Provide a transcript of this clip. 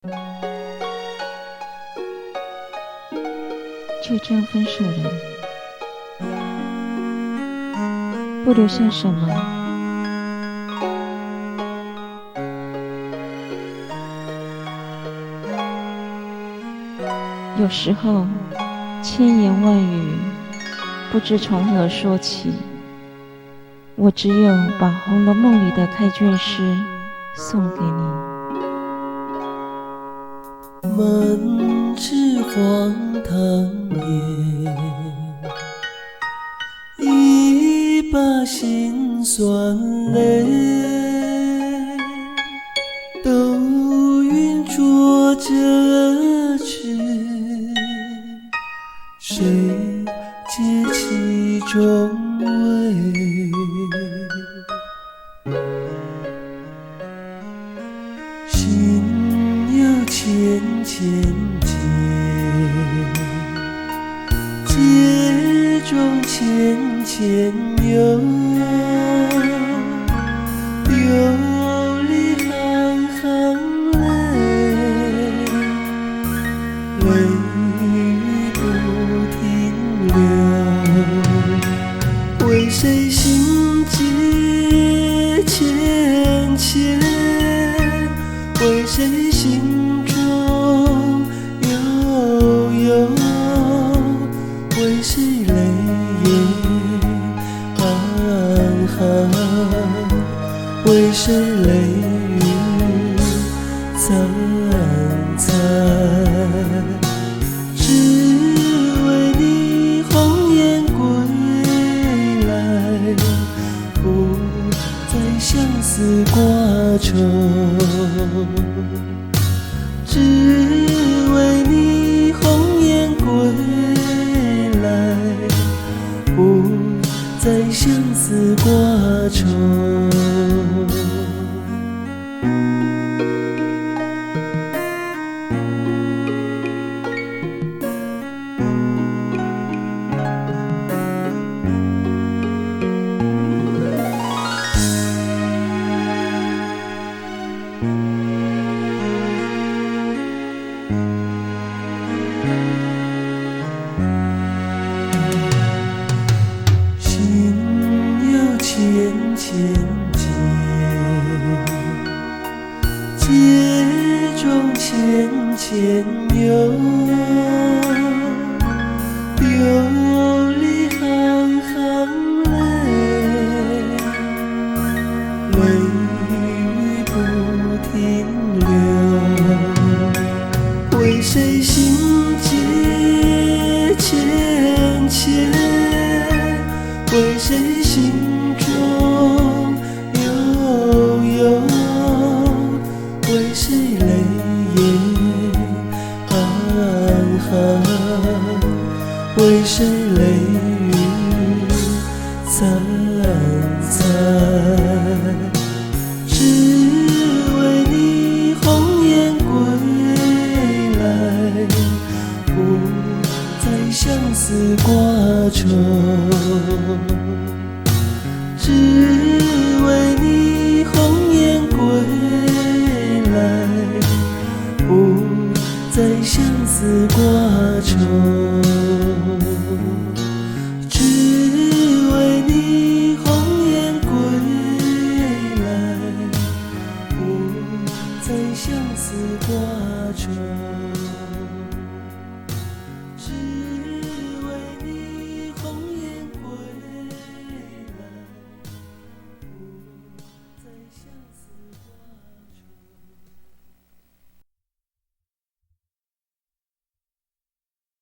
就這樣分手了，不留下什麼。有時候，千言萬語不知從何說起，我只有把《紅樓夢》裡的開卷詩送給你。滿紙荒唐言，一把辛酸淚，都雲濁這痴，誰解其中味？心有千千結，結中千千憂，憂裡行行淚，淚雨不停流。為誰心結纖纖？為誰心中悠悠？為誰淚眼行行？為誰淚雨潸潸？只為你鴻雁歸來，不再相思掛愁。只為你鴻雁歸來，不再相思掛愁。心有千千結，結中千千憂，憂裡行行淚，淚雨不停流。為誰心結纖纖？為誰心中悠悠？為誰淚眼行行？為誰淚雨潸潸？只為你鴻雁歸來，不再相思掛愁。只為你鴻雁歸來，不再相思掛愁。只為你鴻雁歸來，不再相思掛愁。